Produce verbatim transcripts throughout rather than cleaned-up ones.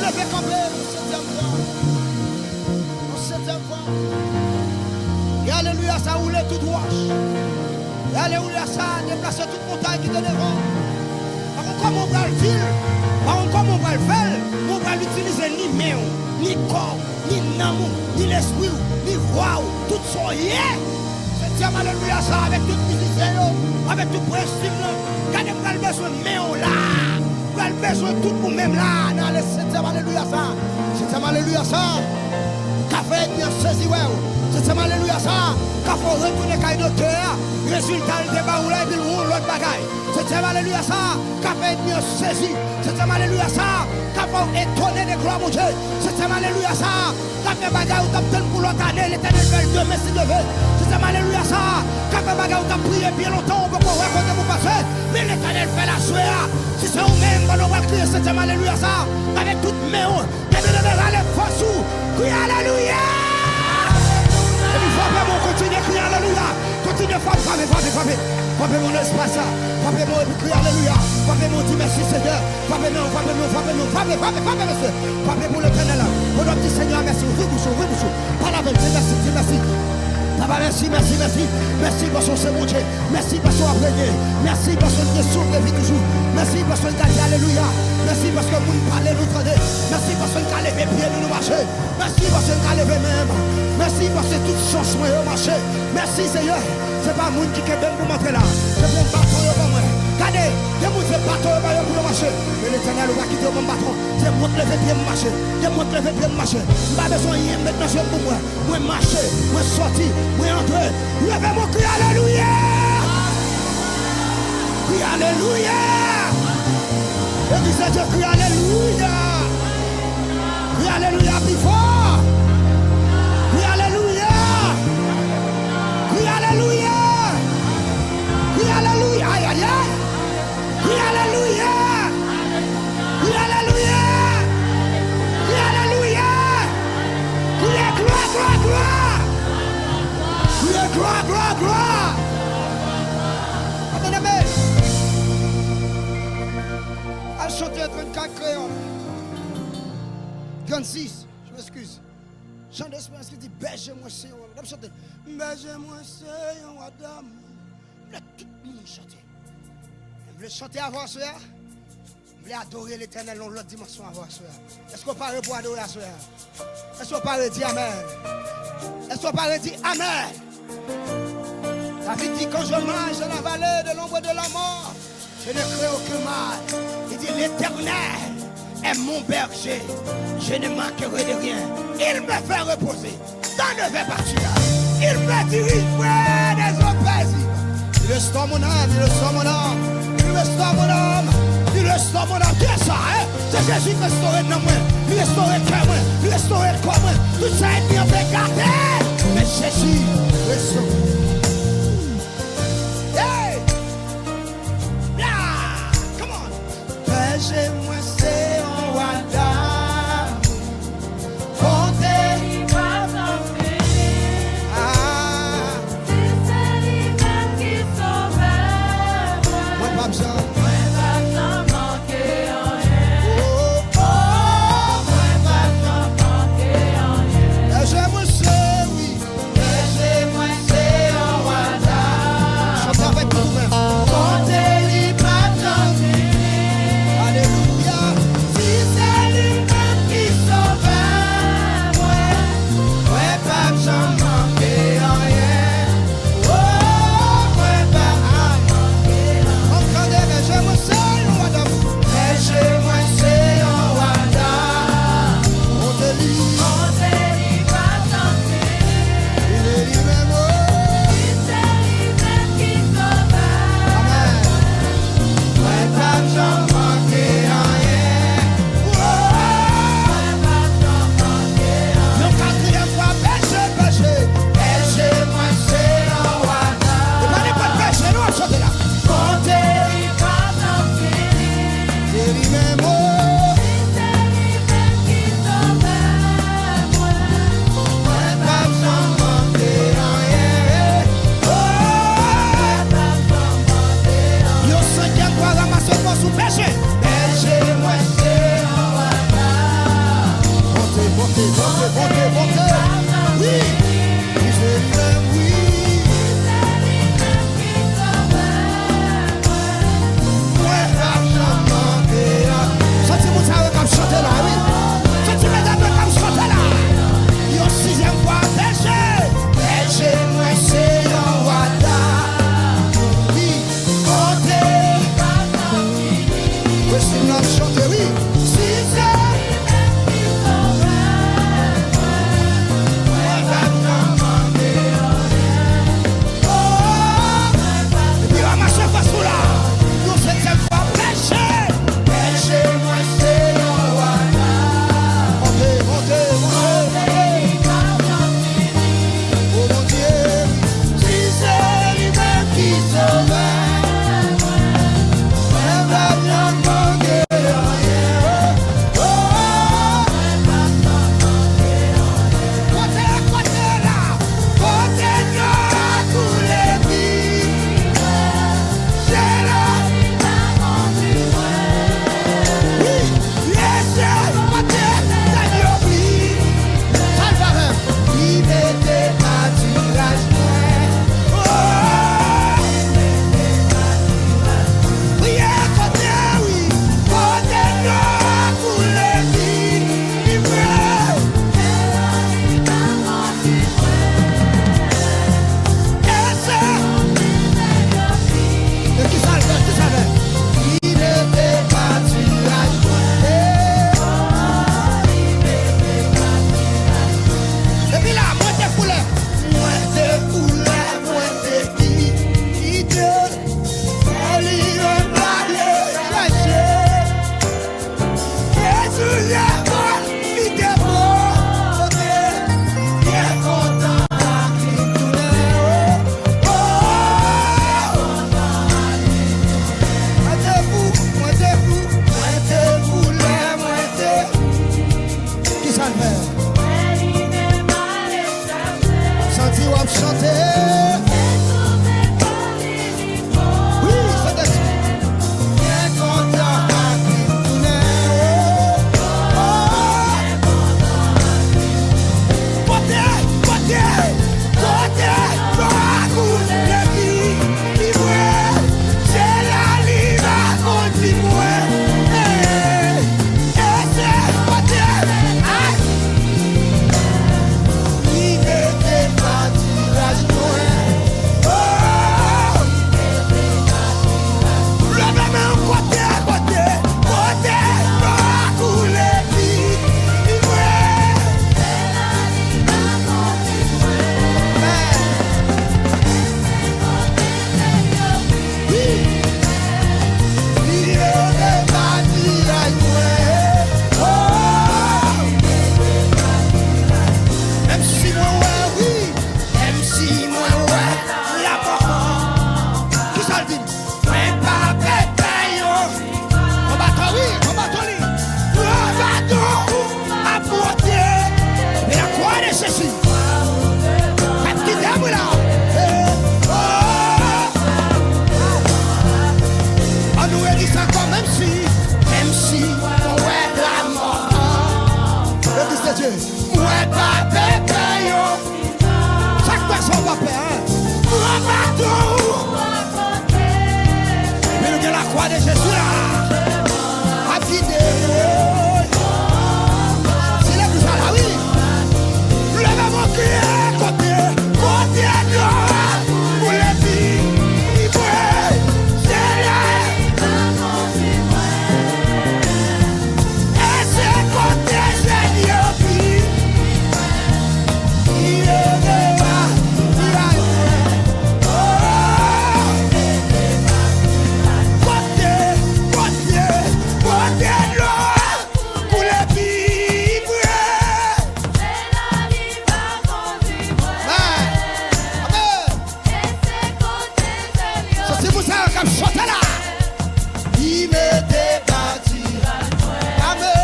Leve kanpe, yon setyèm fwa. Yon setyèm fwa. E alelouya sa woule tout wòch. E alelouya sa deplase tout montay ki te devan w. Pa konn kòman w pral di l, pa konn kòman w pral fè l, men w pral itilize ni men w, ni kò w, ni nanm ou, ni lespri w, ni vwa w, tout sa w ye. Setyèm alelouya sa avèk tout mizisyen yo, avèk tout prensip lan. Gade m pral bezwen men w la. Pral bezwen tout ou menm la nan ale setyèm alelouya sa. Setyèm alelouya sa ka fè ènmi an sezi wè w. Setyèm alelouya sa ka fè w retounen kay doktè a. Rezilta l te ba ou la epi l yon lòt bagay. Setyèm alelouya sa ka fè ènmi an sezi. Setyèm alelouya sa ka fè w etone de glwa Bondye. Setyèm alelouya sa ka fè bagay ou t ap tann pou lòt ane, Letènèl fè l demen si Dye vle. Setyèm alelouya sa a ka fè bagay ou t ap priye byen lontan ou poko wè kote pou pase, men Letènèl fè l aswè a. Si se ou menm, pandan w pral kriye setyèm alelouya sa a, avèk tout men w, leve, leve, rale fòs ou, kriye alelouya! Epi frape men w, kontinye kriye alelouya! Kontinye frape, frape, frape, frape! Frape men w nan espas la, frape men w epi kriye alelouya! Frape men w, di mèsi Senyè! Frape men w, frape men w, frape men w, frape, frape, frape, mesye. Frape pou Letènèl la. Pandan w ap di Senyè a mèsi, ouvri bouch ou, ouvri bouch ou. Pale avè l, di mèsi, di mèsi. Papa, mèsi, mèsi, mèsi. Mèsi paske w se Bondye. Mèsi paske w ap renye. Mèsi paske w gen souf de vi toujou. Mèsi paske w gade, alelouya. Mèsi paske moun pale, nou tande. Mèsi paske n ka leve pye nou, nou mache. Mèsi paske n ka leve men n. Mèsi paske tout chans mwen yo mache. Mèsi, Senyè. Se pa moun ki kenbe m pou m antre la. Se pou yon baton yo ban mwen. Gade, gen moun se baton yo ba yo pou yo mache. Men Letènèl, ou pa kite yo ban m baton. Se mwen k leve pye m mache. Se mwen k leve pye m mache. M pa bezwen anyen met nan je m pou m wè. Mwen mache, mwen sòti, mwen antre. Leve men w, kriye alelouya! Kriye alelouya! Legliz de Dye, kriye alelouya! Kriye alelouya pi fò! Kriye alelouya! Kriye alelouya! Kriye alelouya! Ay, ay, ay! Kriye alelouya! Kriye alelouya! Kriye alelouya! Kriye glwa, glwa, glwa! Kriye glwa, glwa, glwa! Al chante trannkat kreyòl. Trannsis, je m'excuse. Jan de Esperans ki di, bèje mwen se yon wa. N ap chante. Bèje mwen se yon wa damou. M vle tout moun chante. M vle chante avè w aswè a. M vle adore Letènèl nan yon lòt dimansyon avè w aswè a. Èske w pare pou adore aswè a? Èske w pare di amèn? Èske w pare di amèn? David di, quand je marche dans la vallée de l'ombre de la mort, je ne crains aucun mal. Il dit, l'Éternel est mon berger, je ne manquerai de rien. Il me fait reposer dans de verts pâturages. Il me dirige près des eaux paisibles. Il restaure mon âme, il restaure mon âme, il restaure mon âme, il restaure mon âme. Kiyès sa, hein? Se Jezi k restore nanm mwen, li restore kè mwen, li restore kò mwen. Tout sa ènmi an te gate, men Jezi restore. Hey! Bla! Come on! Bèje mwen se yon wa damou. Bonte li pa janm fini. Ah. Si se li menm ki sove mwen, mwen p ap janm, mwen p ap janm manke anyen. Oh, oh. Oh, mwen p ap janm manke anyen. Bèje mwen se, wi. Bèje mwen se yon wa damou. Chante avèk nou, men. Bonte li pa janm fini. Alelouya. Li te monte byen kontan ak li tounen. Oh, oh, oh. Mwen te fou, mwen te fou, mwen te fou lè mwen te. Kisa l fè? Santi w ap chante. Wi, Sentespri. Byen kontan ak li tounen. Oh, oh. Pote, pote, pote, pote, pote, pote, se la li va kondi mwen. Hey. E se kote, ay, li mete patiraj mwen. Oh! Leve men w kote, kote, kote dlo a koule pi, pi mwen. Wi. Li leve patiraj mwen. Oh! Menm si mwen wè, wi, menm si mwen wè lamò. Kisa l di m? Mwen pa pè pè yo. Konbato, wi, konbato li. Konbato ou ap monte. E la kwa de Jezi. Fè m kite m wi la. Eh, oh. An nou redi sa ankò, menm si, menm si mwen wè lamò. Legliz de Dye, mwen pa pè pè yo. Sa k pase w pa pè, en? Pran baton ou. Epi nou gen lakwa de Jezi la. Ap gide. Se legliz la, la, wi. Leve men w kriye, kote, kote dlo a koule pi, pi pre. Se la. E se kote Senyè pi, pi elve a, pi a. Oh! Kote, kote, kote dlo a koule pi pre. Amen. Amen. Se ti moun sa yo k ap chante la. Li mete patiraj mwen. Amen.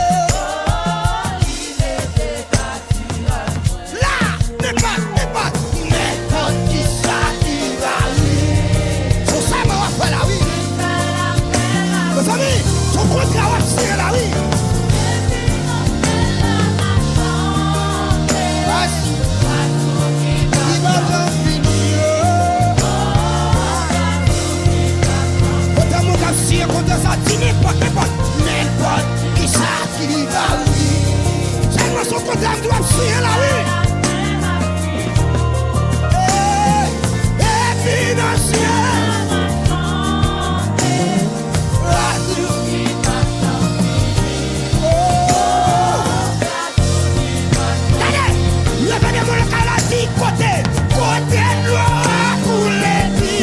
La, nenpòt, nenpòt, nenpòt kisa ki va rive. Se yon sèman w ap fè la, wi. Mezanmi, se yon kontra w ap siyen la, wi. Li pa janm fini, oh. Kote moun k ap siyen kontra sa, di nenpòt, nenpòt, nenpòt kisa ki va rive. Sèlman se yon kontra m di w ap siyen la, wi. Eh, eh, finansyè. Gade, leve de moun lakay la, di kote, kote dlo a koule pi,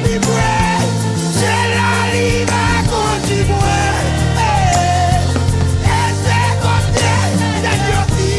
pi pre, se la li va kondi mwen. Eh, e se kote dlo pi.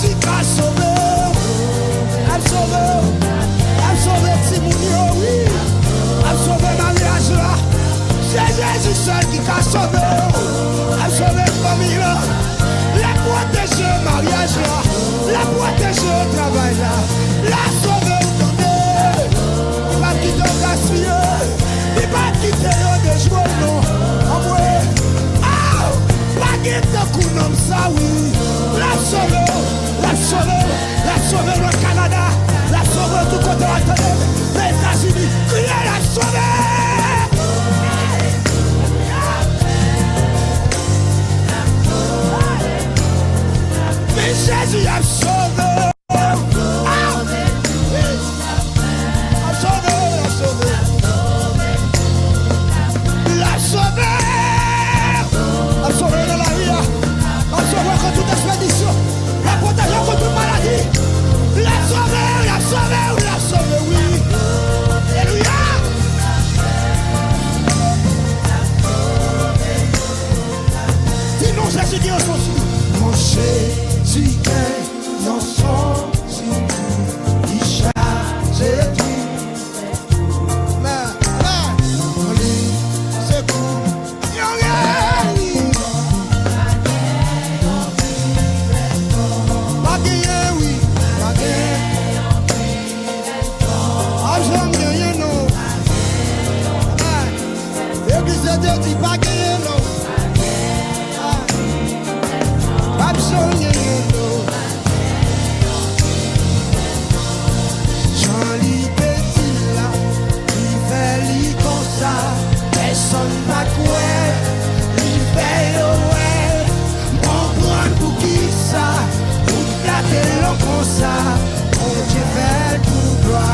Jezi ka sove w. L ap sove w. L ap sove timoun yo, wi. L ap sove maryaj la. Se Jezi sèl ki ka sove w. L ap sove fanmi lan. L ap pwoteje maryaj la. L ap pwoteje travay la. L ap sove w, tande. Li p ap kite w gaspiye. Li p ap kite yo dejwe w non. Anmwe. Aw! Pa gen tankou nonm sa, wi. L ap sove w. L ap sove w. L ap sove w nan Kanada. L ap sove w tout kote w ap tande. Nan Etazini. Kriye, l ap sove w. Men Jezi ap sove w. Ah! L ap sove w, l ap sove w. L ap sove w. L ap sove w nan lari a. L ap sove w kont tout ekspedisyon. L ap pwoteje w kont tout maladi. L ap sove w, l ap sove w, l ap sove w, wi. Alelouya. Di non Jezi gen yon son sou li. Non Jezi gen yon son sou li. Li chaje tou. Men, men, non li se kou. Yon rèy. Pa genyen, wi. Pa genyen. Ap janm genyen non. Legliz de Dye di pa genyen non. Ap janm genyen non. Jan li te di l la, li fè li konsa. Pèsonn pa kwè, li fè yo wè. M konprann poukisa wout la te long konsa. Bondye fè l pou glwa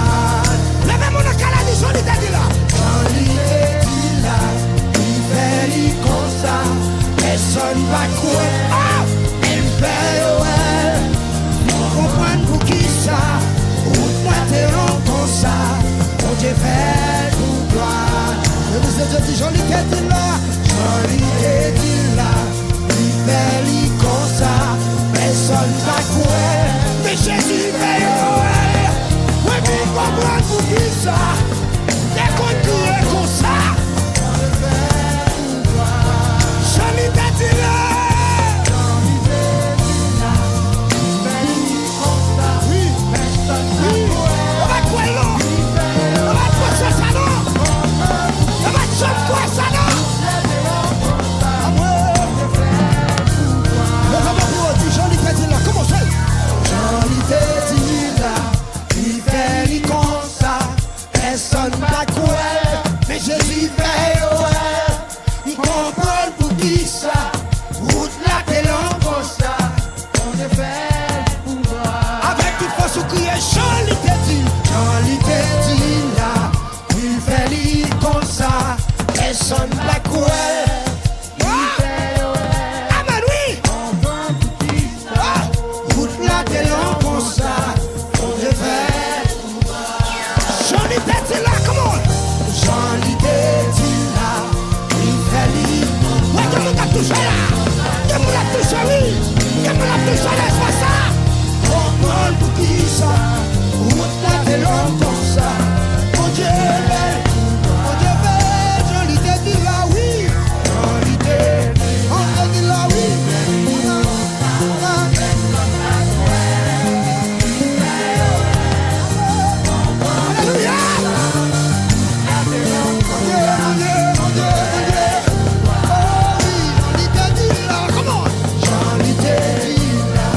l. Leve men w nan kay la, di jan li te di l la. Jan li te di l la, li fè li konsa. Pèsonn pa kwè, ah! Men l fè yo wè. M konprann poukisa wout mwen te long konsa. Bondye fè l pou glwa l. Legliz de Dye di jan li te di l la. Jan li te di l la. Li fè li konsa, pèsonn pa kwè. Men Jezi fè yo wè. Mwen vin konprann poukisa te konn kriye konsa. Jan li te di l la. Wi. Wi. Yo pa t kwè l non. Yo pa t panse sa non. Yo pa t janm kwè sa non. Leve men pou yo, di jan li te di l la. Kòmanse. Jan li te di l la, li fè li konsa. Pèsonn pa t kwè l, men Jezi fè yo wè. M konprann poukisa wout la te long konsa. Bondye fè l pou mwen. Avèk tout fòs ou kriye, jan li te di l. Jan li te di l la. Li fè li konsa, pèsonn pa t kwè. Li fè yo wè. Amèn, wi. Konprann poukisa wout la te long konsa. Bondye fè l pou mwen. Jan li te di l la, come on. Jan li te di l la, li fè li. Wè, gen moun k ap touche la. Gen moun ap touche, wi. Gen moun ap touche nan espas sa. Konprann poukisa wout la te long konsa. Bondye bèl, Bondye bèl, jan li te di l la, wi. Jan li te di l la, wi. Alelouya! Bondye, Bondye, Bondye, Bondye. Oh, wi, jan li te di l la, come on. Jan li te di l la.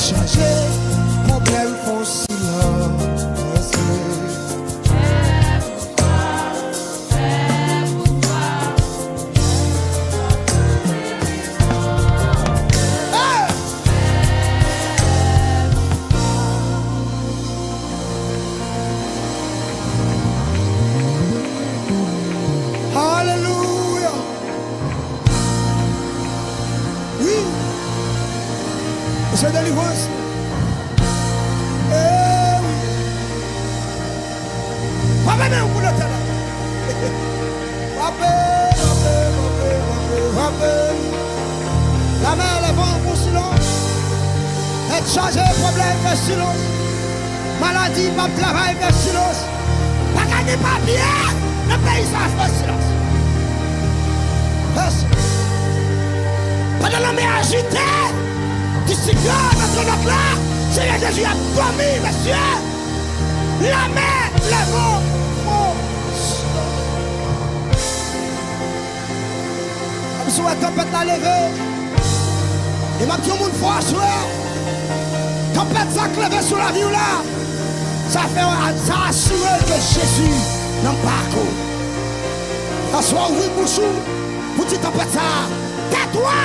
Chaje pwoblèm fè w silans. Hey! Alelouya! Wi. Se delivrans. Eh wi. Frape men pou Letènèl. Frape, frape, frape, frape, frape. Lame, lè van pou silans. Tèt chaje, pwoblèm, fè silans. Maladi p ap travay, fè silans. Pa ka gen papye nan peyi sa, fè silans. Fè silans. Pandan lanmè ajite, disip yo nan grann nòt la, Senyè Jezi ap dòmi, mesye. Lanmè, lè van, fè silans. Kòmsi w wè tanpèt la leve. E m ap di yon moun fò aswè. Tanpèt sa k leve sou lavi w la, sa fè w a-, sa asire w ke Jezi nan bak ou. Aswè, ouvri bouch ou pou di tanpèt sa, tètwa!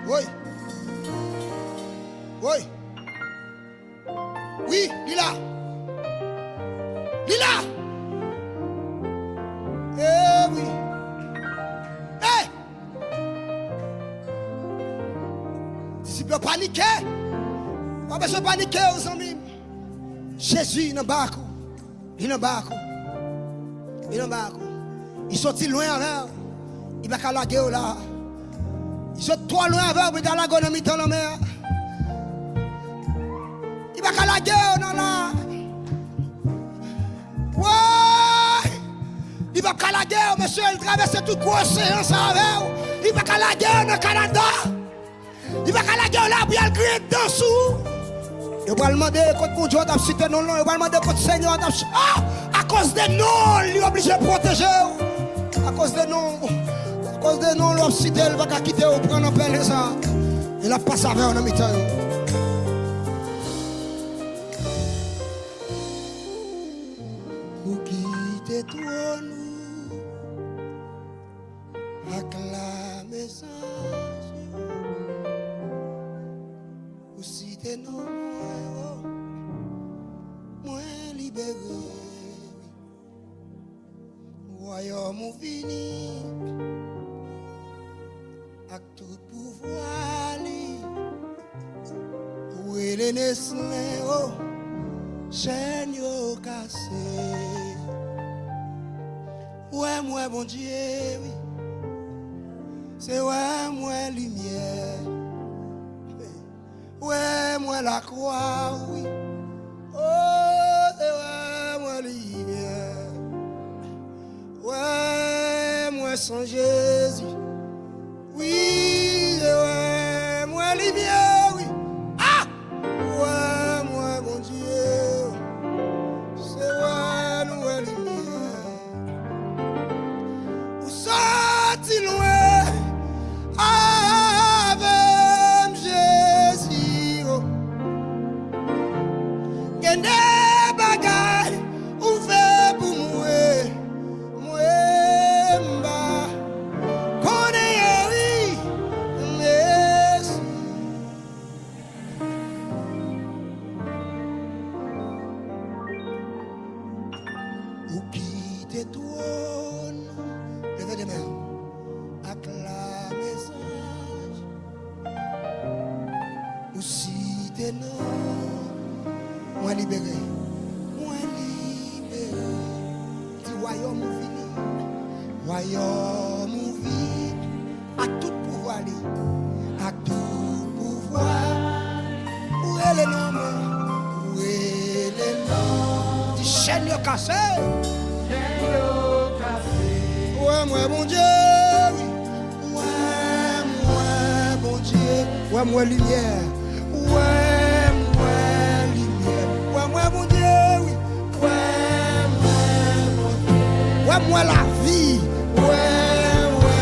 Woy! Woy! Wi, li la. Li la. Eh wi. Hey! Disip yo panike. Pa bezwen panike, zanmi m. Jezi nan bak ou. Li nan bak ou. Li nan bak ou. Li soti lwen avè w. Li pa ka lage w la. Li sot twò lwen avè w pou li ta lage w nan mitan lanmè a. Li pa ka lage w nan la. Woy! Li pa ka lage w, mesye, li travèse tout gwo oseyan sa avè w. Li pa ka lage w nan Kanada. Li pa ka lage w la pou y al griyen dan sou ou. Yo pral mande kot Bondye w t ap site non l lan. Yo pral mande kot Senyè w t ap si-, ah! Akoz de non l, li oblije pwoteje w. Akoz de non, akoz de non l w ap site, l pa ka kite w pran nan pèlen sa. E l ap pase avè w nan mitan yo. Ou kite twòn ou. Aklame zanj yo. Ou site non mwen, oh, mwen libere, wi. Wayòm ou vini ak tout pouvwa li. Ou rele Neslen, oh, chèn yo kase. Wè m wè Bondye, wi. Se wè m wè limyè. Wè m wè lakwa, wi. Oh, se wè m wè limyè. Wè m wè san Jezi. Wi, se wè m wè limyè, wi. Ah! Wè m wè Bondye. Se wè nou wè limyè. Ou soti lwen avè m, Jezi, oh. Gen de bagay ou fè pou mwen, mwen m pa konnen yo, wi, mesi. Ou kite twòn ou, leve de men, aklame zanj. Ou site non, mwen libere, mwen libere. Di wayòm ou vini, wayòm ou vini. Ak tout pouvwa li, ak tout pouvwa. Ou rele non mwen, ou rele non. Di chèn yo kase. Chèn yo kase. Wè m wè Bondye, wi. Wè m wè Bondye. Wè m wè limyè. Wè m wè limyè. Wè m wè Bondye, wi. Wè m wè Bondye. Wè m wè lavi. Wè, wè.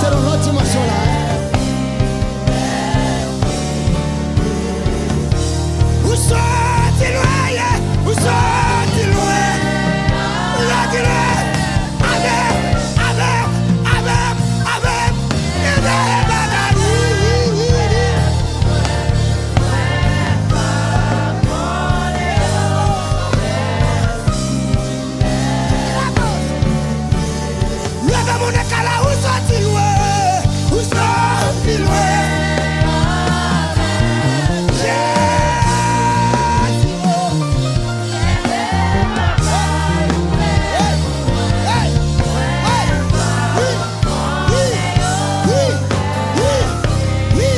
Se nan lòt dimansyon la. Ou soti lwen, yeah. Ou soti lwen. Ou soti lwen. Avè m, avè m, avè m, avè m. Ede bagay. Leve moun nan kay la, ou soti lwen, ou soti lwen. Jezi. Hey, hey, hey, hey. Wi, wi, wi, wi, wi,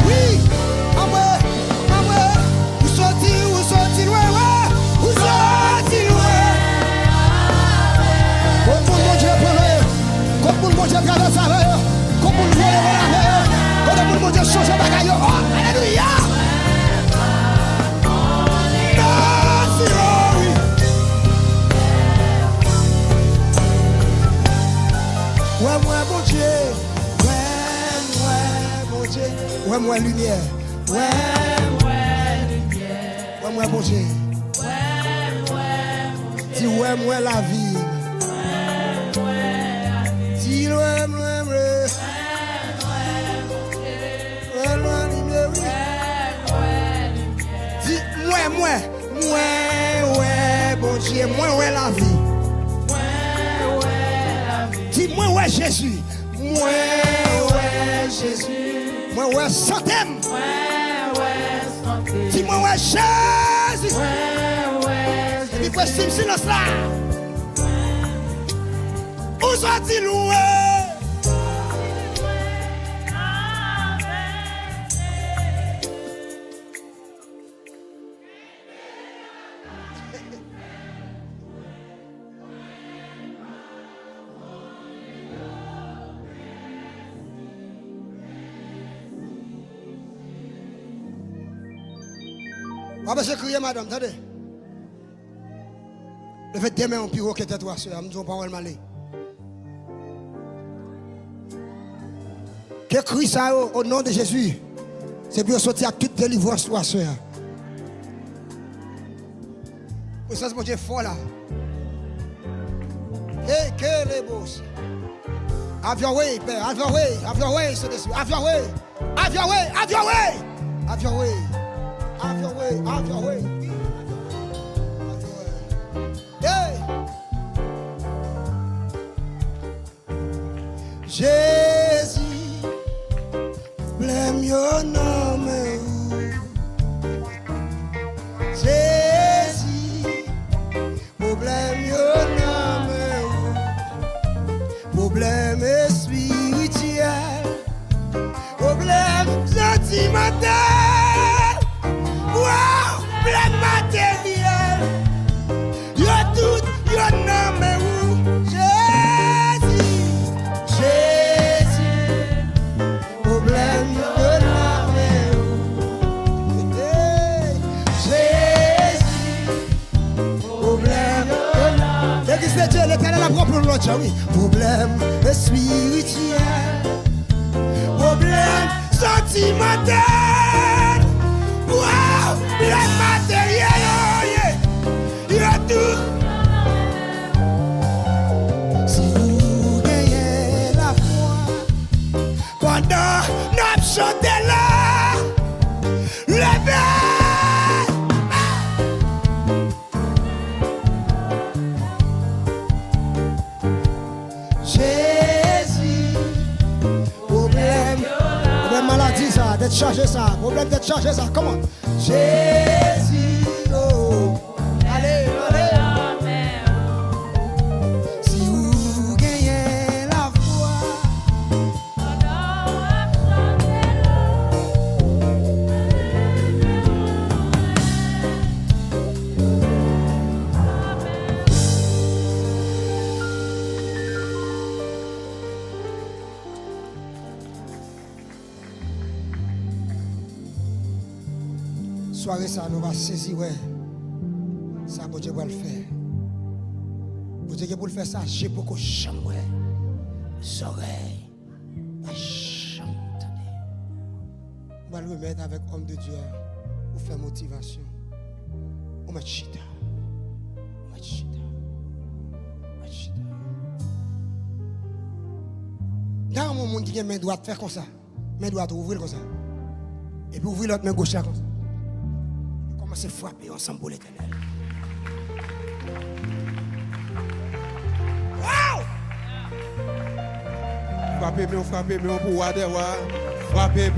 wi. Anmwe, anmwe. Ou soti, ou soti lwen, wi. Ou soti lwen. Kot moun Bondye pran yo? Kot moun Bondye travèse avè yo? Kot moun Bondye leve avè yo? Kote moun Bondye chanje bagay yo? Oh, alelouya! Mèsi, oh, wi. Wè m wè Bondye. Wè m wè Bondye. Wè m wè limyè. Wè m wè limyè. Wè m wè Bondye. Wè m wè Bondye. Di wè m wè lavi. Wè m wè lavi. Di wè m wè m wè. Wè m wè Bondye. Wè m wè limyè, wi. Wè m wè limyè. Di mwen, mwen. Mwen wè Bondye, mwen wè lavi. Mwen wè lavi. Di mwen wè Jezi. Mwen wè Jezi. Mwen wè sante m. Mwen wè sante m. Di mwen wè Jezi. Mwen wè Jezi. Epi fè sim silans la. Ou soti lwen. W ap bezwen kriye, madanm, tande. Leve de men w pi wo ke tèt ou aswè a. M di w yon pawòl male. Ke kri sa yo, o non de Jezi, se pou yo soti ak tout delivrans ou aswè a. Prezans Bondye fò la. Hey, ke le bos. Have your way, Père. Have your way. Have your way, Saint-Esprit. Have your way. Have your way. Have your way. Have your way. Have your way. Have your way. Have your way. Hey! Jezi, pwoblèm yo nan men ou. Jezi, pwoblèm yo nan men ou. Pwoblèm espirityèl, pwoblèm santimantal, pwoblèm materyèl. Yo tout, yo nan men ou, Jezi, Jezi. Pwoblèm yo nan men ou, Jezi. Pwoblèm yo nan men ou. Legliz de Dye, Letènèl ap ranpli w lòt jan, wi. Pwoblèm espirityèl, pwoblèm santimantal, pwoblèm materyèl, oh, yeah. Yo tou. Si ou genyen lafwa, pandan n ap chante la, leve. Jezi, pwoblèm, pwoblèm maladi sa, tèt chaje sa, pwoblèm tèt chaje sa, come on. Jezi, oh. Ale, ale. Si ou genyen lafwa. Sware sa, nou va sezi wè sa Bondye pral fè. Bondye gen pou l fè sa je poko janm wè, zòrèy pral remèt avèk òm de Dye a pou fè motivasyon. Ou mèt chita. Ou mèt chita. Ou mèt chita. Nan yon moun ki gen men dwat, fè konsa. Men dwat ou ouvri l konsa. Epi ouvri lòt men goch la konsa. Epi kòmanse frape yo ansanm pou Letènèl. Wow! Frape men w, frape men w pou wa dè wa. Frape.